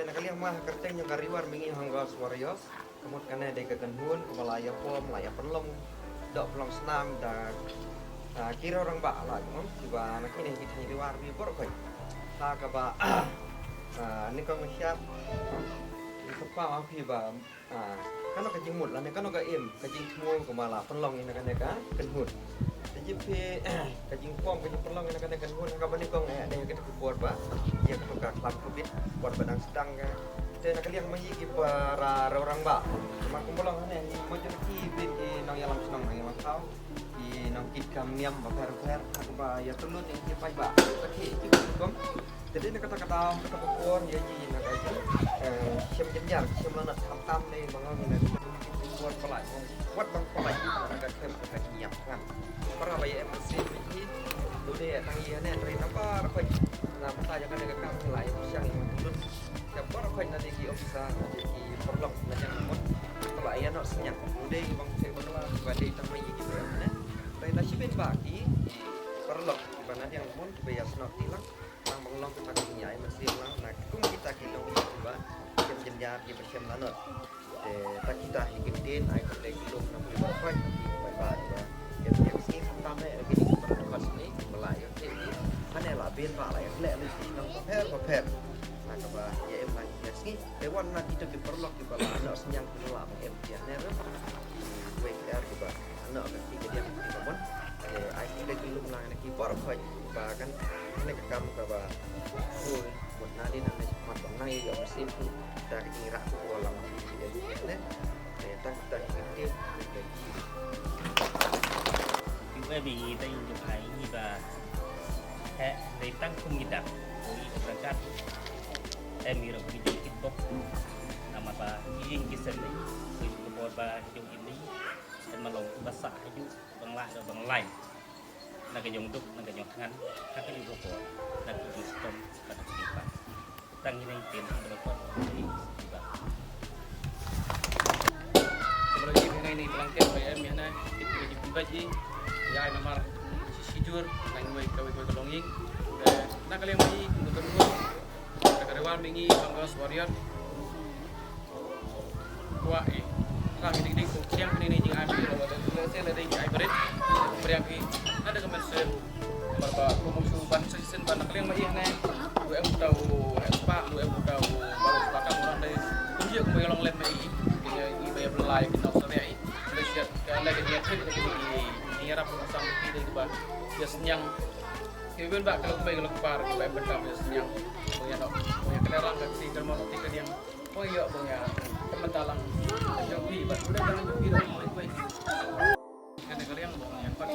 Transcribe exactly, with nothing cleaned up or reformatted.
Ka liang ma ha kyrteng jong ka Ri War Mihngi Home Guards Warriors. Ka mut kane dei ka kynhun kaba la ïa pom, la ïa pynlong, doh pynlong snam da, ah, ki riew rangbah la kumno, kiba na kine ki thaiñ Ri War Mihngi baroh khoit. Ha kaba, ah, nyngkong ba shyiap, ngi kyrpad ïa phi ba, ah, kano ka jingmut lane kano ka im, ka jingthmu kaba la pynlong ïa kane ka kynhun. Te jingphi, ka jingpom, ka jingpynlong ïa kane ka kynhun ha kaba nyngkong, eh, dei ha kata ka por ba ïa kato ka khlam Covid, por ba dang sdang ka. Te na ka liang ma ngi ki para riew rangbah, ma kumba long hangne, ngi majority phin ki nongïalam shnong, nongïalam thaw, ki nongkitkam niam bapher bapher, ha kaba ïa tylli ïa ki paidbah, ka thie ki kum. Te dei na kata ka daw, kata ka por ïa ngi na ka jing, eh, shem jynjar, shem lanot, khamtam dei ma nga ngi na ka por ba la wat bang pynlait na ka khlem ka jingïap ngan. Para ba ïa em sih, u dei tang ïa ne, tang ïa namar apa, na masa ïa kane ka kam ngi la ïa pyrshang ïa lut. Ïa baroh khoit na dei ki officer, na dei ki paralok na jong ngi mon. Ba la ïa noh synñiang. U dei bang phi ba la, ba dei tang ma ïa ki briew ne. Tang ïa na shibun ba ki paralok ba na jong ngi mon, ba ïa snoh ti lang. Tang bang long kita ki ïa ai mynsiem lang na kum kita ki long kiba shem jynjar kiba shem lanot. Te ta kita hi ki ktien ai khublei kyllup na phi baroh khoit na phi baroh khoit ba ïa ïa sngi khamtam ne ïa kine ki baroh khoit sngi ba la ïa te ki. Hane la bin ba la ïa khleh leit shnong bapher bapher. Na kaba ïa em lang ïa sngi. Te wan na kita ki paralok kiba la noh synñiang kiba la bang em ïa ne ruh. Ki wei ki ar kiba Ano ka ki ka diang ki ka mon. Eh, ai ki le ki lum lang na ki baroh khoit ba kan ne ka kam kaba. Oi, mut na di na ne mat bang na ïa ïa mynsiem ki. Ta ka jingïarap ko lang ki ki ne. Eh, ta ta ki ki ki. Ki wei bi ta ïa juk ai ni ba. He, dei tang kum ki dak. Oi, ka kat. Em ïa ro ki jingkit bok. Namar ba ki jingkit sen ni. Oi, ka bor ba ki jong ki ni. Kan ma long ba sah ha ju bang lah da bang lai. Na ka jong duk, na ka jong thngan, na ka jong boko, na ka jong stom, na ka jong pa. Tang ïa nai tin, na ka jong pa. Ba lagi ïa nai ni pelangkep, ba ïa em ïa nai, kita lagi pembaji, ïa ai namar, si sidur, nang wei kawei kawei ka longing. Na ka liang mai, na ka jong, na ka Ri War Mihngi, Bangos Warrior. Wa i. Ram i dik dik ko kiang ni ni jing ai pi ro wa da se la dei ai beret. Priang ki. Ada ka message. Barba ko mo su ban se sen ban kliang ma i ne. Lu em tau em spa, lu em tau baru spa ka mo dei. Kun ji ko mo long lem ma i. Ki i ba ya belai ki nok sare i. Malaysia ka la ke dia trip ni ni rap ko sam ki dei ba. Ya senyang. Ki ben ba ka long bai ka long par ka bai bentam ya senyang. Mo ya nok. Mo ya kena rang ka si ka mo ti ka diang. Poi ïoh poi ïa. Ka mynta lang. Ka jong phi bad udah ka jong phi dah poi poi. Kane ka riang bong ïa pat.